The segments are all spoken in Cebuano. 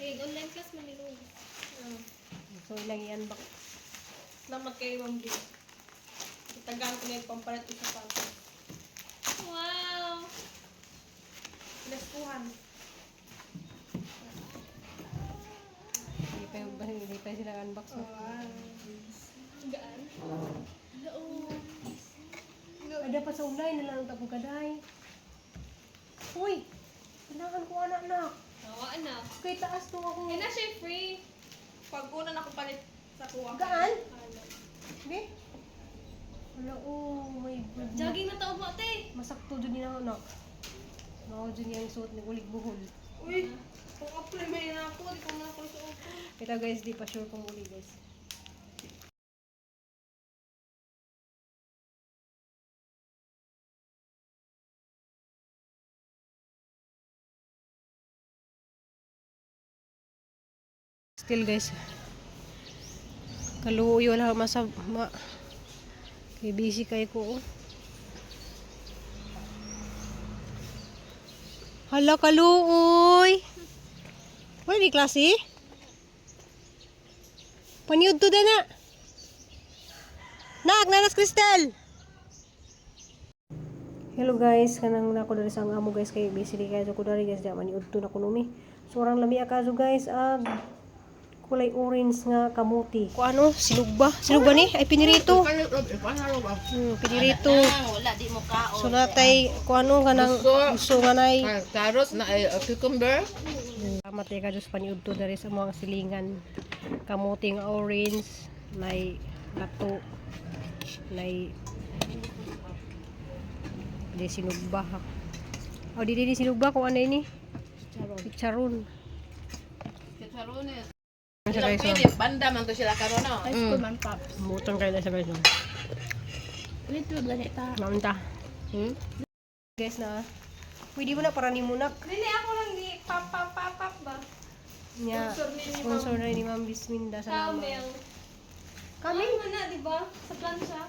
Kay online class man ni Luis. Ah. So ilang i-unbox. Salamat kay Ma'am B. Itagaan ko na yung pampalit ko sa sapatos. Wow! Pinaskuhan. Hindi pa sila unbox. No? Wow. Gaan. Hala, oh. Ay, dapat sa online na lang ang kaday. Uy! Kailangan ko anak na. Tawa na. Kay taas to ako. Kaya na siya free. Pag una na ko palit sa kuha. Gaan? Hala. Be? Wala, oh my God. Jogging na tao mo, ate. Masakto dyan niya anak. Mao dyan niya ang suot ng ulig buhol. Uy, kung apply may na ako, di ko na ako sa upo. Ito guys, di pa sure kung uli guys. Still guys, kaluoy wala masab ma kay busy kay ko. Oh. Hala kaluoy. Wala di klase? Paniud to na. Nak, nanas Cristel. Hello guys, kanang nako diri sa ang amo guys kay busy di kayo ko diri guys, di man iudto na kuno mi. So orang lami akaso guys ag kulay orange nga kamuti. Ko ano, sinugba? Sinugba ni? Ay pinirito. Pinirito. Wala di mo kaon. So natay ko ano kanang gusto nga nay. Carrots na ay cucumber. Salamat kay ka Diyos paniudto diri sa mga silingan. Kamuti nga orange, nay lato, nay di sinugba. O di di sinugba kung ano ini? Chicharon. Chicharones. Sa guys, oh. Philip, banda man to sila karon no. Mutong kayo na sa guys. Oh. Naunta. Guys na. Pwede mo na para ni Munak. Dili, ako lang di pap pap pap pap ba? Nya, sponsor na ni Ma'am Bisminda. Salamat. Camel. Kami? Ano man na, di ba? Sa plancha.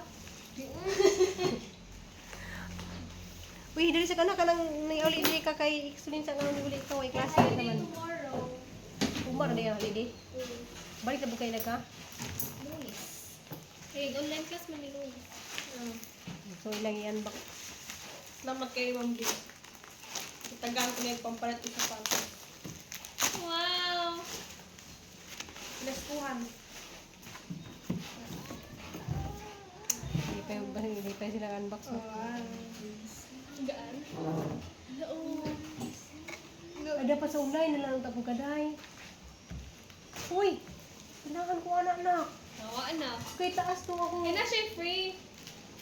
Uy, dali sa kana kanang niuli dili ka kay explain sa kanang uli ka way klase Holiday naman. tomorrow. Umar na yung holiday. Balik na bukay na ka. Lunes. Kay online class man ni Luis. Ah. So ilang i-unbox. Salamat kay Ma'am B. Itagaan ko na yung pampalit ko sa sapatos. Wow! Pinaskuhan. Hindi pa sila unbox. No? Wow. Gaan. Hala, oh. Ay, dapat sa online na lang ang tapong kaday. Uy! Kailangan ko anak na. Tawa na. Kay taas to ako. Kaya na siya free.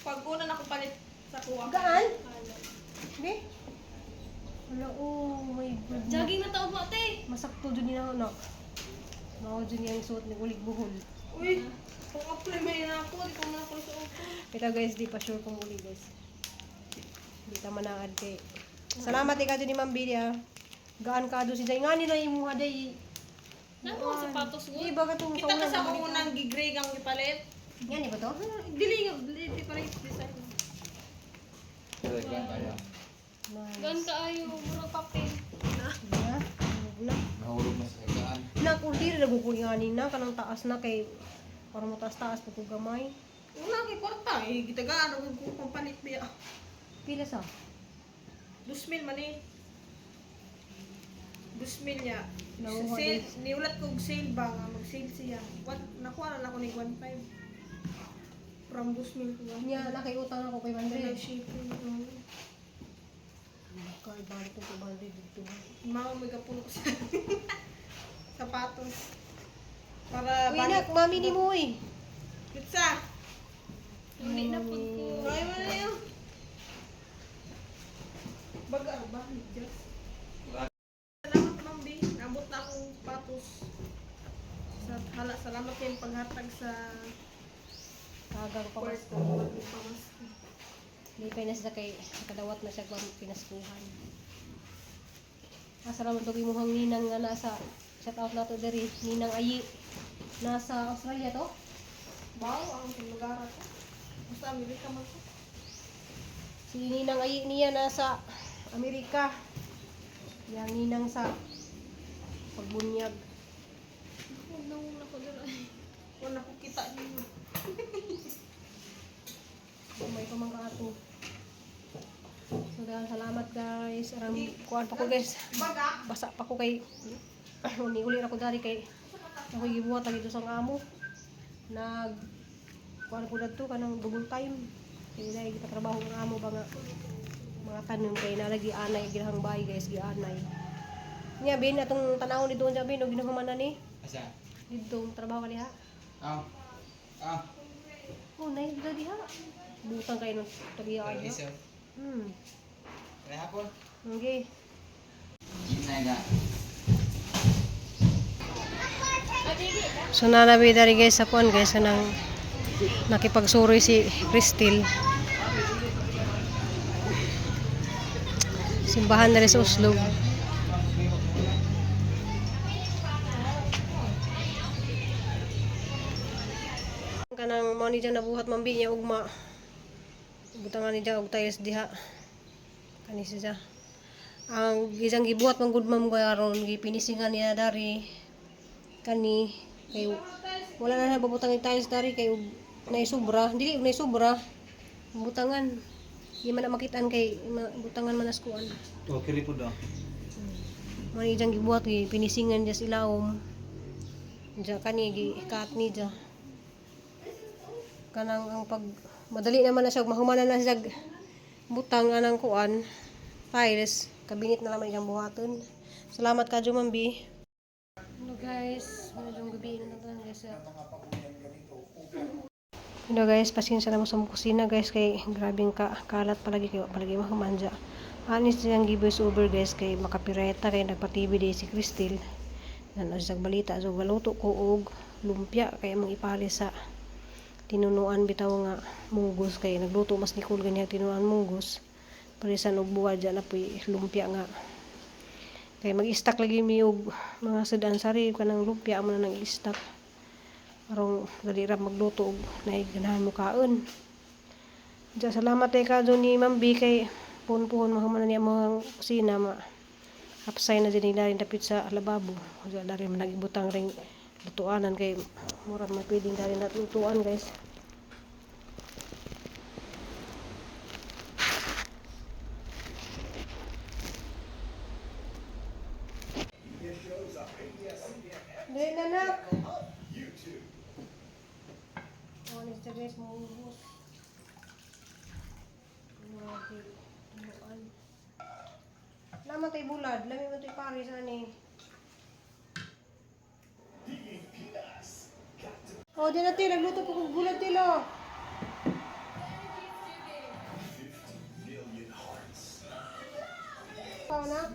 Pag una na ko palit sa kuha. Gaan? Hala. Be? Wala, oh my God. Jogging na tao mo, ate. Masakto dyan niya anak. Mao dyan niya ang suot ng ulig buhol. Uy, kung apply may na ako, di ko na ako sa upo. Ito guys, di pa sure kung uli guys. Di ta manaad kay. Salamat ikaw ni Ma'am Billy ah. Gaan ka do si Jay. Nga nila imuha day. Namo ang sapatos Di ko. ba katong Kita ka sa unang gigray kang gipalit. Yan di ba to? Dili nga, dili di pa rin design. Nice. Gaan kaayo, murag papel. Na. Na. Nahulog na sa higaan. Nak order na ko ni na kanang taas na kay para mo taas-taas pag ko gamay. Una kay kwarta eh, gitagaan ako ko pampalit biya. Pila sa? 2,000 man eh. 2,000 niya. Nakuha Sale, niulat ko og sale ba nga mag-sale siya. What nakuha na lang ako ni 1.5. From 2,000 ko. Nya na kay utang ako Dala 500. shipping. Kay balik ko 500 dito. Mao may kapuno sa sapatos. Para Uy nak, mami ni mo eh. Pizza. Uli na pud ko. Try mo na yun. Baga ba? Diyos. Salamat, Ma'am B. Naabot na akong patos. Sa, hala, salamat kayong paghatag sa Kagang work pamasko. ko. Pamasko. Lipay na siya kay nakadawat na siya kung pinaskuhan. Asa raman to imuhang ninang nga nasa shout out nato diri ninang Ayi nasa Australia to. Wow, ang lugar ako. Basta Amerika man ko. Si ninang Ayi niya nasa Amerika. Yang ninang sa Pagbunyag. Huwag na na ko dira. Wala ko kita ninyo. May pamangka ato. So dahil salamat, guys. Aram kuan pa ko, guys. Baga. Basa pa ko kay uni uli ra ko dari kay ako gibuhat lagi sa amo. Nag kuan ko dadto kanang double time. Kay dahil gipatrabaho ang amo ba nga mga tanom kay nalagi anay gilahang bahay, guys, gianay. Nya bin atong tanaw ni doon sa bin og ginahuman na ni Asa? didto trabaho ka diha. Ah. Ah. Oh, nice ba diha? Butang kayo ng tagiya Pero diha. isa. Kaya hapon. Okay. Ginaga. So nanabi dari, guys, sa kuan, guys, nang nakipagsuroy si Cristel. Simbahan na rin sa Uslog. Kanang mao ni dyan nabuhat mambi niya ugma. Butangan ni dyan og tiles diha. Kani siya. Ang isang gibuhat man gud, ma'am, karon gipinisingan niya dari kani kay wala na na babutang yung tiles dari kay naisubra dili naisubra butangan di man na makitaan kay butangan man as kuan. Okay rin po daw. Mo ni diyang gibuhat gi pinisingan diya sa ilawom diya kani gi cut ni diya kanang ang pag madali naman na siya mahumanan na siya butang anang kuan tiles kabinit na naman iyang buhaton. Salamat ka Jumambi. Hello, guys, medyo gabi na lang, guys. Hello, guys, pasensya na mo sa kusina, guys, kay grabing ka kalat palagi kay wa palagi mahumanja. Anis diyang give over, guys, kay makapireta kay nagpa-TV day si Cristel. Nano sa balita so galuto ko og lumpia kay among ipalis sa tinunuan bitaw nga munggos kay nagluto mas Nicole ganyan tinunuan munggos. Parisan og buwa dyan na puy lumpia nga kay mag-stock lagi mi og mga sudan sari kanang lumpia amo na nang i-stock arong dali ra magluto og naay ganahan mo kaon. Diya, salamat kay ka ni Ma'am B kay puhon-puhon mahuman na niya mga kusina ma hapsay na din nila dapit sa lababo. Diya dari man nagibutang ring lutuanan kay murag mapwedeng dari na lutuan, guys. Dali na, nak. Oh, Mr. Guys, mauubos. Grabe, tumuan. Lama tayo bulad. Lami mo tayo paris, ani. Oh, di na tayo. Nagluto po kong bulad tilo. Pa, anak?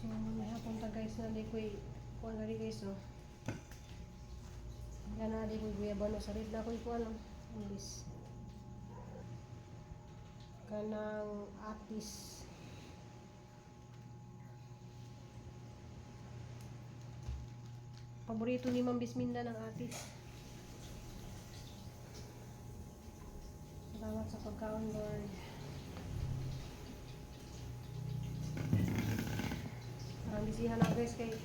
So, may hapon ta, guys, na di ko'y kuan na rin, guys, oh. Yan na di ko'y guyabano sa rin na ko'y kuan, oh. Imbis. Kanang atis. Paborito ni Ma'am Bisminda ng atis. Salamat sa pagkaon, Lord. Parang bisihan na, guys, kay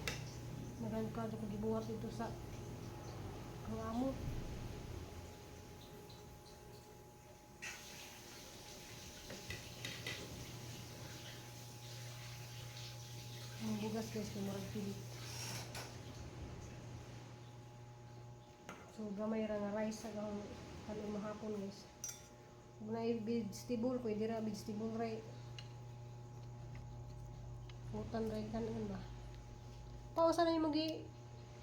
nagan ka ko gibuhat dito sa ang amo. Ang bugas, guys, kay murag pilit. So gamay ra nga rice sa gahong kanon mahapon, guys. Ug na vegetable pwede ra vegetable ra. Utan ra kanon ba. Pausa na yung magi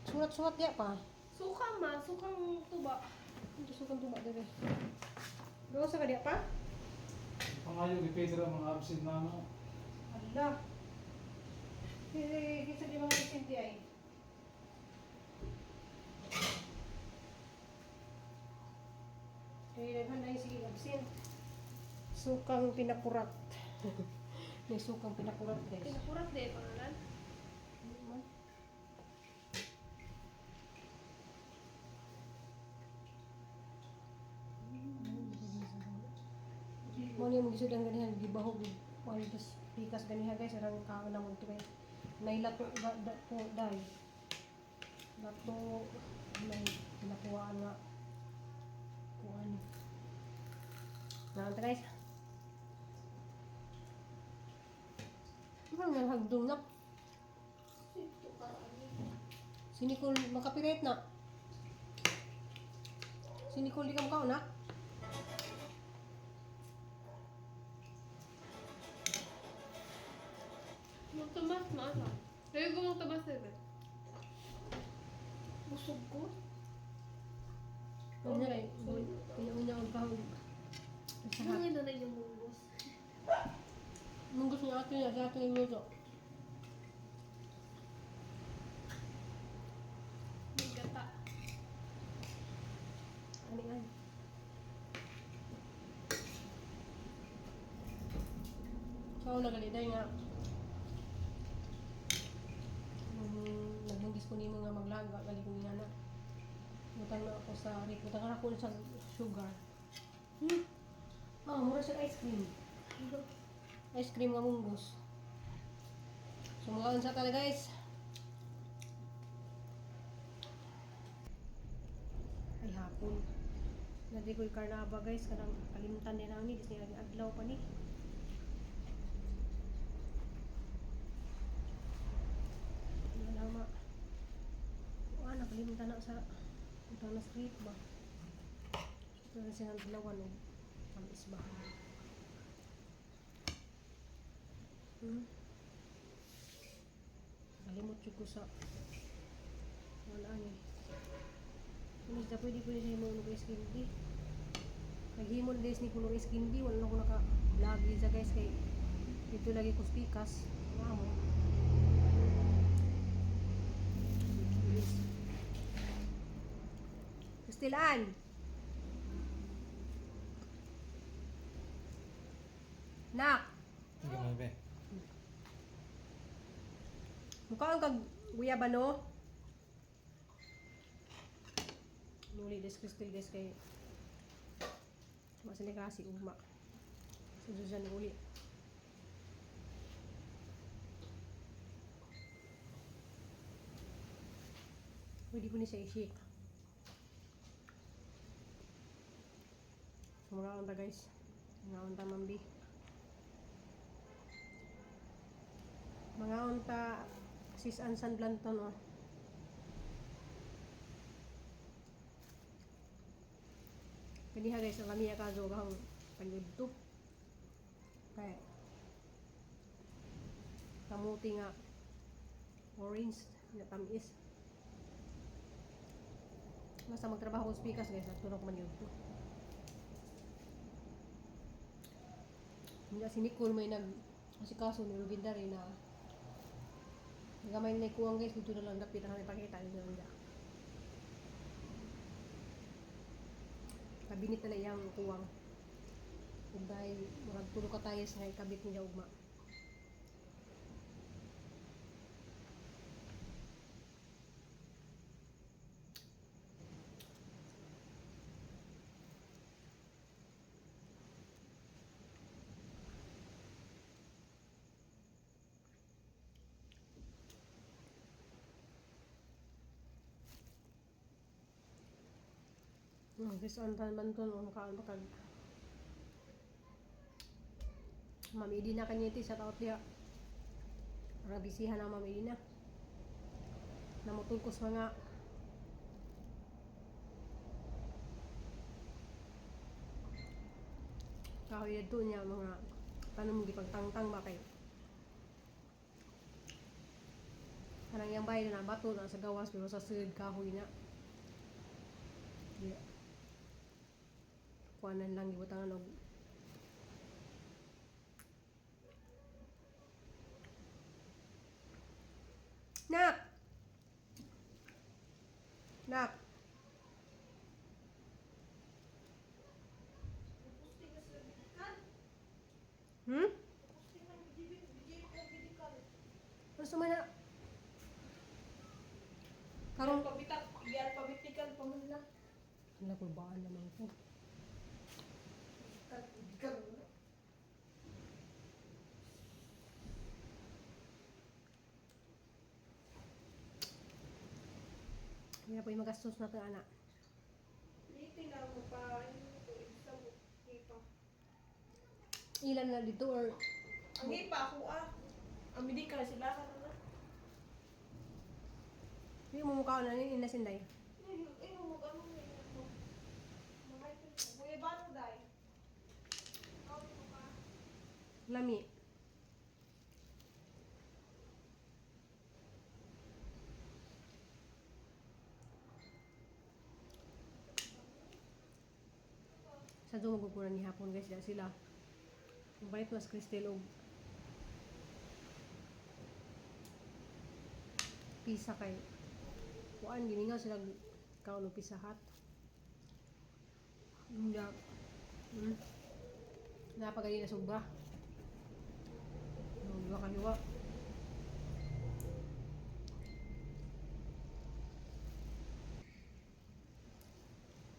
surat-surat diya pa. Suka ma, sukang tuba. Ito sukang tuba dere. Gawa sa ka diya pa? Pangayo ni Pedro mga absent na ano. Ala. Kisa di mga absent di ay. Kaya daghan na sige absent. Sukang pinakurat. May sukang pinakurat, guys. Pinakurat de pangalan. Ano man? Mo niya mo gisudan ganihan gibahog kuan tas pikas ganiha guys, arang kaon na mo ito kay nailato ba da, po dai. Lato may nakuhaan nga kuan. Naanta guys. Ano nga hagdong na? Si Nicole makapiret na. Si Nicole di ka mukha na? Magtumas maasa. Ayaw ko magtumas eh. Busog ko. Ano na rin? Unya-unya ang kahog. Ano nga na yung munggos? Nung gusto niya ate niya, siya ate yung luto. May gata. Ano yan? So, nagaliday nga. Nagbunggis ko nimo nga maglaga, gali ko nga na. Butang na ako sa rip, butang na ako sa sugar. Hmm? Ah, mura sa ice cream. Ice cream nga munggos. So, mga unsa talaga guys. Ay hapon. Nadi ko'y karnaba guys, kanang kalimtan din ni, dis niya adlaw pa ni. Wala ma. Ah, nakalimtan na sa utang na street ba. Pero siya ng dalawa no. Ang isba. Kalimot jud ko sa wala ni. Ano siya pwede ko siya mo og ice cream di. Naghimon guys ni kuno ice cream di wala na ko naka vlog di sa guys kay dito lagi ko speakers. Wala mo. Yes. Stilan. Nak, Sige mo be. mukha ang kag guyabano. Nuli des Crystal guys kay masali kasi ugma. Sa Susan uli. Pwede ko ni siya i-shake. So mga unta guys. Mga unta mambi. Mga unta sis Ansan Blanton oh. Kaniha guys, ang kami kaso kang panyudto. Kaya kamuti nga orange na tamis. Basta magtrabaho ko speakers guys, at tulong man yun. Hindi si Nicole may nag asikaso ni Ruben rin na gamay na ikuwang guys, dito na lang dapat na ipakita niyo nila. Kabinit na lang iyang kuwang. Ug dahil murag tulo ka tayo sa ikabit niya ugma. This on tan man to no kaan pa kag Ma'am Edina kanyete sa taot diha. Para bisihan ang Ma'am Edina. Namutulkos mga kahoy adto niya mga tanong mo gipagtangtang ba kay kanang iyang bahay na bato na sa gawas pero sa sud kahoy na. Yeah. Kuanan lang gibutangan og Nak! Nak! Hmm? Ano man na? Karong Alphabetic, alphabetical pa man na. Ano ko baan naman ko? Medical. Hindi na po yung magastos na ito, anak. Dito na mo pa. Sa hipa. Ilan na dito or Ang hipa ako ah. Ang medical sila ka na. Hindi mo mukha na ni ina sinday. Ay, mo ano mo. Kuya bano dai. Lami. Sa doon magkukunan ni hapon guys, dahil sila. Ang balik mas Cristel og pisa kay kuan gimingaw sila kaon og Pizza Hut. Hindi. Napagani na sugba. Duha ka hiwa.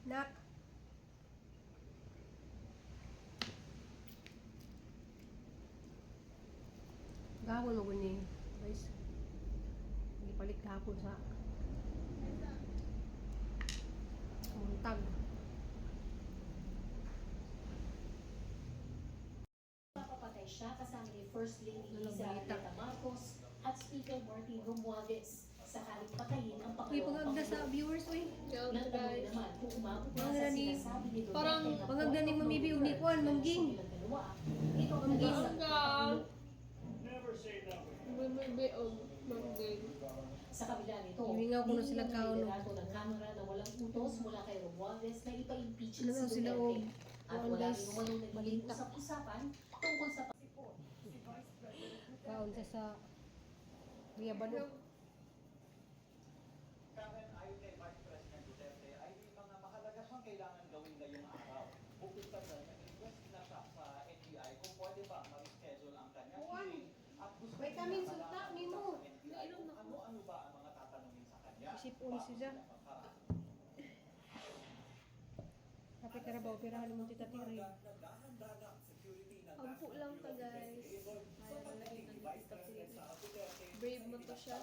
Nak. Gahapon mo guni, guys. Gipalit gahapon sa muntag. Papatay siya kasama ni First Lady Walang Liza balita. Araneta Marcos at Speaker Martin Romualdez sakaling patayin ang Uy, pangalawang pangagda sa pangulo. viewers, uy. Nang tanongin naman kung umabot na Pangagda sa ni- sinasabi ni Duterte Parang- na pangagda ni point of Mami no B, ug ni return Juan, sa Ma'am Ging. relasyon nilang dalawa, ito ang Ma'am Ging. naging Mangga. Bumibili og manggay. Sa kabila nito, Himingaw ko na sila nilinaw ng kaon, no? liderato ng Kamara na walang utos mula kay Romualdez na ipa-impeach Ano si sila, Duterte. og At kuwan, wala guys, rin umanong nagiging balinta. usap-usapan tungkol sa Kaon siya sa Riabano. Karen, ayon kay Vice President Duterte, ay may mga mahalaga siyang kailangan gawin ngayong araw. Bukod pa dyan, nag-request na siya sa NBI kung pwede ba ma-reschedule ang kanyang Juan, hearing at gusto vitamin niya sulta, malaman nimo. sa NBI kung ano-ano ba ang mga tatanungin sa kanya Isip-un bago siya. sila magharap. Kapit ka na ba, operahan mo tita Tiri. Ampo lang ta guys. Brave mo to siya.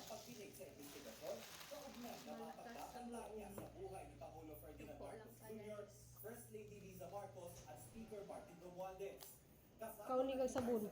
Malakas ang loob. Ampo lang ta guys. First Lady Liza Marcos at Speaker Martin Romualdez. Kaon ni kag sabon.